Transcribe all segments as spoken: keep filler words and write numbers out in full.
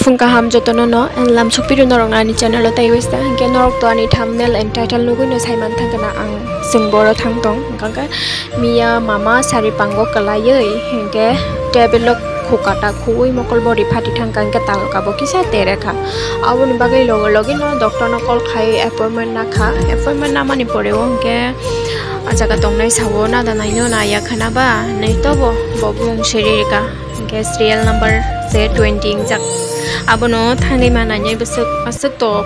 Phung kaham jotono no, and lamsok piru norok ani channel o taiwi sa, hingke norok to ani thumbnail and title nugui no saiman thangkana ang sing boro thang tong, hingke miya mama sari pango kwlaiwi, hingke table o khukata khuwi mokol bori phati thangka, hingke talka bo kisa terekha. Aboni bagwi loge loge no doctor no call khai appointment nakha, appointment namani pore o hingke a jaga tongnai sao nada naino naya khana ba nai tobo bo bumung siri rika. Hingke serial number se twenty wngjak. Abono thangwi ma nainai bwswk aswk tok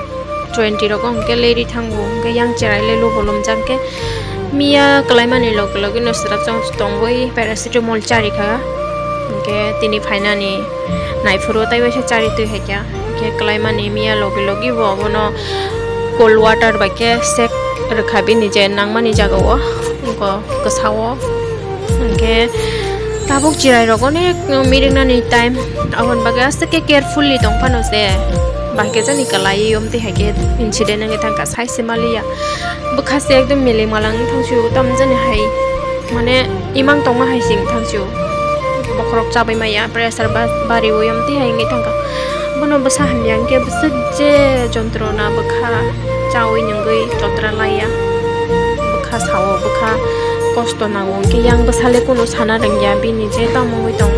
twenty rogo hingke leri thango, hingke yang cherai le lubo lumjak hingke miya kwlaimani loge loge no swrapjak tongwi paracetamol charikha. Hingke tini phainani naiphuru tei waisa chari twi haikha. Hingke kwlaimani miya loge loge bo abono cold water bai khe sek rwkha bini je nangmani jagao, wngkha kwsao. Hingke tabuk chwrai rok onek miriknani time, aboni bagwi aswk khe carefully tong phano se, bahai khe jani kwlaiwi omtwi hai khe incident wngwi thangkha, sai se maliya. Bwkha se ekdom milik malang wng thang sio, tamo jani hai, mane, imang tongma hai se wng thang sio. Bokhorok chabai maya, pressure ba-, bariwi omtwi hai wngwi thangkha. Bono bwsa hamya hwnkhe bwswk je jontrona bwkha chawi nwngwi totra laiya. Bwkha sao, bwkha kosto nango hwnkhe yang bwsale kunu sana rwngya, bini je tamo wngwi tong,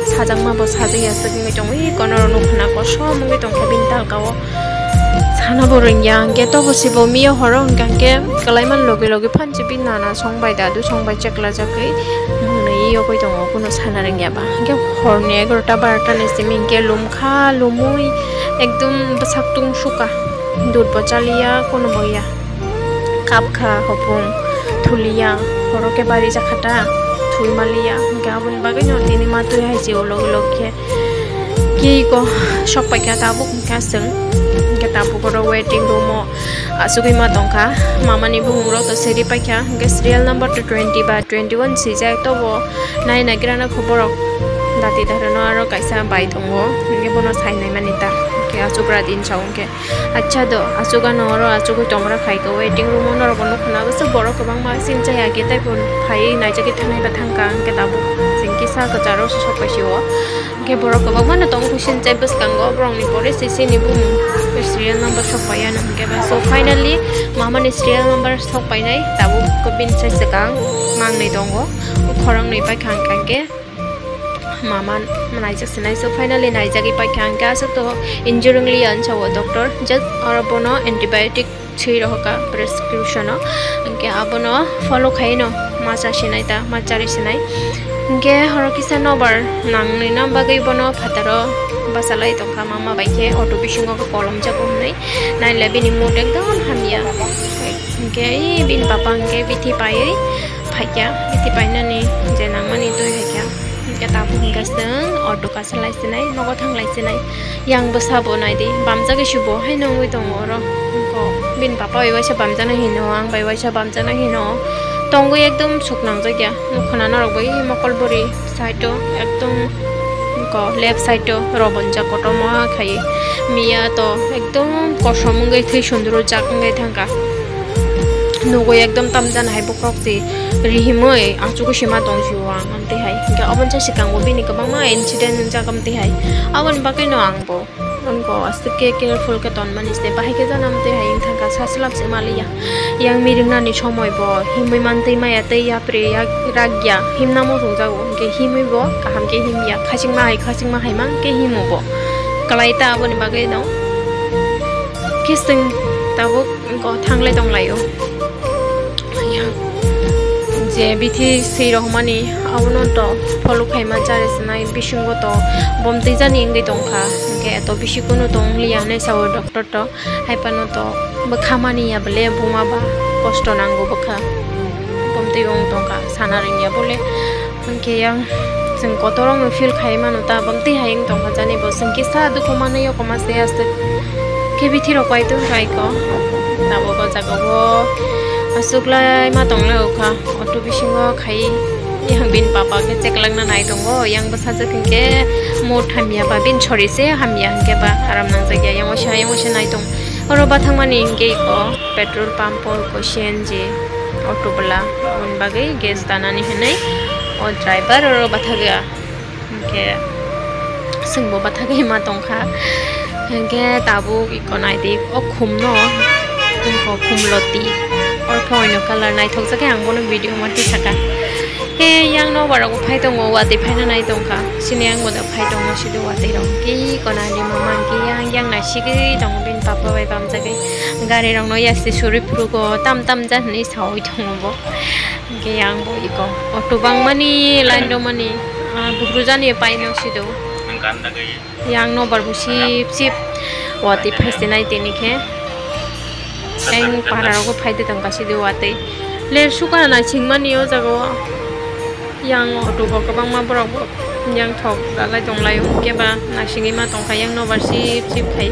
sajakma bo sajaya swk wngwi tong, ui kono rwno khna kosom wngwi tongkha bini talkao. Sana bo rwngya hwnkhe tobo se bo miyo horo hwnkha hwnkhe kwlaiman logi logi phanchi bini nana song bai dadu song bai chekla jagwi mwnwi yogwi tongo, kunu sana rwngya ba. Hwnkhe horni egarota barota ni simi hwnkhe lumkha, lumui ekdom bwsak tungsukha, dud bo chaliya, kunu bo ya, kapkha hopung thuliya, horo khe bari jakha ta, thui maliya, hwnkhe aboni bagwino tini ma twi hai se ulo ulo khe. Kiko sok paikha tabuk hwnkha chwng. Hwnkhe tabuk oro waiting room o achugwi ma tongkha. Mamani bumung rok to siri paikha. Hwnkhe serial number to twenty ba twenty one swijak tobo nai naigrana kho borok dati dharano aro kaisa bai tongo. Hwnkhe bono sai naimani ta. Hwnkhe achugra din sa hwnkhe. Acha do, achugano oro achugwi tongra khai ko waiting room o norok bo nukho na bwswk borok kwbangma sini chaya khe tei bo phaiwi naijagwi thangnai ba thangkha hwnkhe tabuk chwng kisa kwcharo sok pai sio. Hwnkhe borok kwbangma no tongo sini chai bwskango borokni pore se sini bumung serial number sok pai ano hwnkhe ba. So finally mamani serial number sok painai tabuk bini sai swkang mangnwi tongo, khoroknwi paikha hwnkhe. Mama naijak sinai, so finally naijagwi paikha hwnkhe aswk to injury wng liya hinwi sao doctor, just oro bono antibiotic swi rohorkha prescription o, hwnkhe abono follow khaino ma cha sinai ta, ma chari sinai. Hwnkhe horo kisa nobar nangnwina bagwi bono phataro bachalai tongkha mama bai khe auto bisingo kolomjago hwnwi. Naila bini mood ekdom hamya, hwnkhe bini papa hwnkhe bithi paiwi phaikha, bithi painani je nangmani twi phaikha. Hwnkhe tabuk hwnkhe chwng auto kasalai sinai, nogo thanglai sinai. Yang bwsa bo naidi, bamjagwi se bo haino wngwi tongo oro. Hwnkhe bini papa bai waisa bamjaknai hino, ang bai waisa bamjaknai hino. Tongwi ekdom suk nangjakya. Nukhuna norok bai mokol bori side o ekdom, hwnkhe left side o robonjak kotorma khai. Miya to ekdom kosom wngwi thwi sundru jak wngwi thangkha. Nugwi ekdom tamjani hai bokhorok se rihimwi achugwi se ma tong sio ang amtwi hai. Hwnkhe oboni swkango bini kwbangma incident wngjak amtwi hai. Aboni bagwino ang bo wngkha aswk khe careful khe tonmani se bahai khe jana amtwi hai wng thangkha sa slap se maliya. Yang miringnani somoi bo himwi mantwi maya tei yapri yak-, rakya himna muchungjago hwnkhe himwi bo kaham khe himya khachingma hai khachingma hai mang khe himo bo. Kwlai ta aboni bagwino khe chwng tabuk. Wngkha thanglai tonglaio. Ya, je bithi swi rohormani abono to follow khaima chari sinai bisingo to bomtwi jani wngwi tongkha, hwnkhe eto bisi kunu tong liya hinwi sao doctor to, hai phano to bwkha mani ya bole buma ba kosto nango bwkha, bomtwi wng tongkha sana rwngya bole. Hwnkhe yang chwng kotorokno feel khai mano ta, bwmtwi hai wng tongkha jani bo, chwng kisa dukhu manwi o koma se aswk khe bithi rok bai tong khai ko. Tabuk o jaga o aswk lai ma tong lai o kha, auto bisingo khai yang bini papa khe cheklak na nai tongo, yang bwsajwk hwnkhe mood hamya ba bini sori se hamya hwnkhe ba aram nangjak ya, yang waisa yang waisa nai tong. Oro bathang mani hwnkhe iko petrol pump o iko C N G auto bwla, aboni bagwi gas danani hinwi o driver oro bathagya. Hwnkhe Chwngbo bathagwi ma tongkha. Hinkhe tabuk iko naidi o khumno, iko khum loti. Orkha oino colour naithokjakhe ang bono video mantwi saka. He yang nobar rok phai tongo, watwi phaina nai tongkha. Sini yang boda phai tongo, sido watwi rok. Kei iko naidi mama hinkhe yang, yang naisigwi tongo, bini papa bai bamjagwi. Gari rokno yasi suri phurugo, tam tam ja hinwi sawi tongo bo. Hinkhe yang bo iko auto bangmani line romani, ah, bukrujani paino sido. Yang nobar bo sip sip watwi phaisinai tini khe. Eng para rogo phaide tongkha sidi watwi. Ler sukha na singmani o jaga o. Yang auto bo kwbangma borok bo yang thok dalai tonglai o, hinkhe ba naisingwi ma tongkha yang nobar sip sip khai.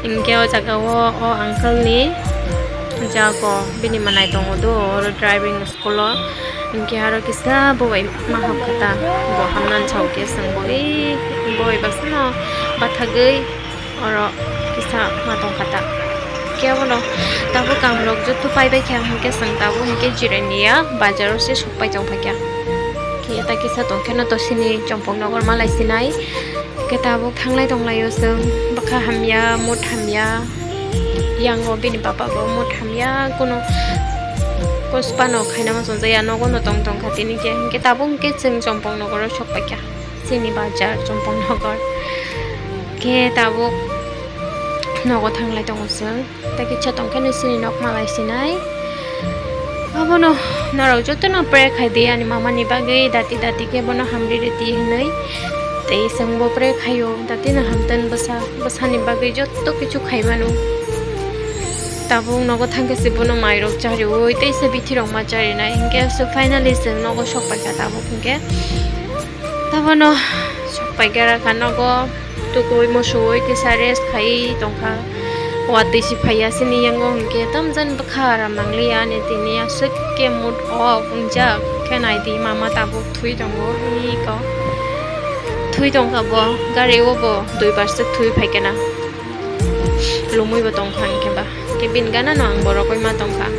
Hinkhe o jaga o, o uncle ni jago bini manai tongo do, oro driving school o. Hinkhe aro kisa bo bai ma hapkha ta, bo hamnani sao khe chwng bo, "Ei, bo bai baksa no bathagwi oro kisa ma tongkha ta." Khe abono tabuk ang rok joto pai bai kha, hinkhe chwng tabuk hinkhe jirai niya bazar o se sok pai tong phaikha. Khe ta kisa tongkhe no to sini Chompong Nogor malai sinai. Khe tabuk thanglai tonglaio chwng, bwkha hamya, mood hamya, yango bini baba bo mood hamya, kuno kospano khaina muchungjaya, nogo no tong tongkha tini khe. Hinkhe tabuk hinkhe chwng Chompong Nogoro sok paikha, chini bazar Chompong Nogor. Khe tabuk nogo thanglai tongo chwng. Tei kisa tongkhe no chini nok malai sinai. Abono norok jotono pray khai di ani mama ni bagwi, dati dati khe bono hamri rwdi hinwi. Tei chwngbo pray khaio, dati no hamtwn bwsa, bwsani bagwi joto kichu khai mano. Tabuk nogo thangkhe se bono mairok chariui tei se bithi rok ma charinai, hinkhe se finally chwng nogo sok paikha tabuk hinkhe. Tabono sok paikha rakha nogo. Tukui musuui kisa rest khai tongkha. Watwi si phaiya sini yango hinkhe tamjani bwkha ram mangliya ani tini aswk khe mood off wngjak khe naidi mama tabuk thwi tongo iko. Thwi tongkha bo gari o bo duibar swk thwi phaikhe na. Lumui bo tongkha hinkhe ba. Hinkhe bini gana no ang borok oi ma tongkha.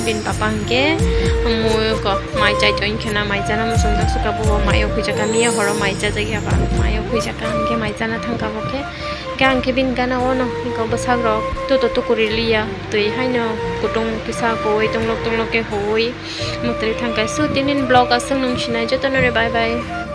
Bini papa hinkhe mui ko mai chai tong hinkhe na mai chana muchungjak swkha bo mai o khuijaka miya horo mai chajak ya ba mai o khuijaka hinkhe mai chana thangkha bo khe. Khe ang khe bini gana o no iko bwsak rok tuto tukuri liya twi haino kutung kisa kowoi tonglok tonglok khe howoi mwtwi thangkha. So tini vlog aswk nung sinai jotono re bye bye.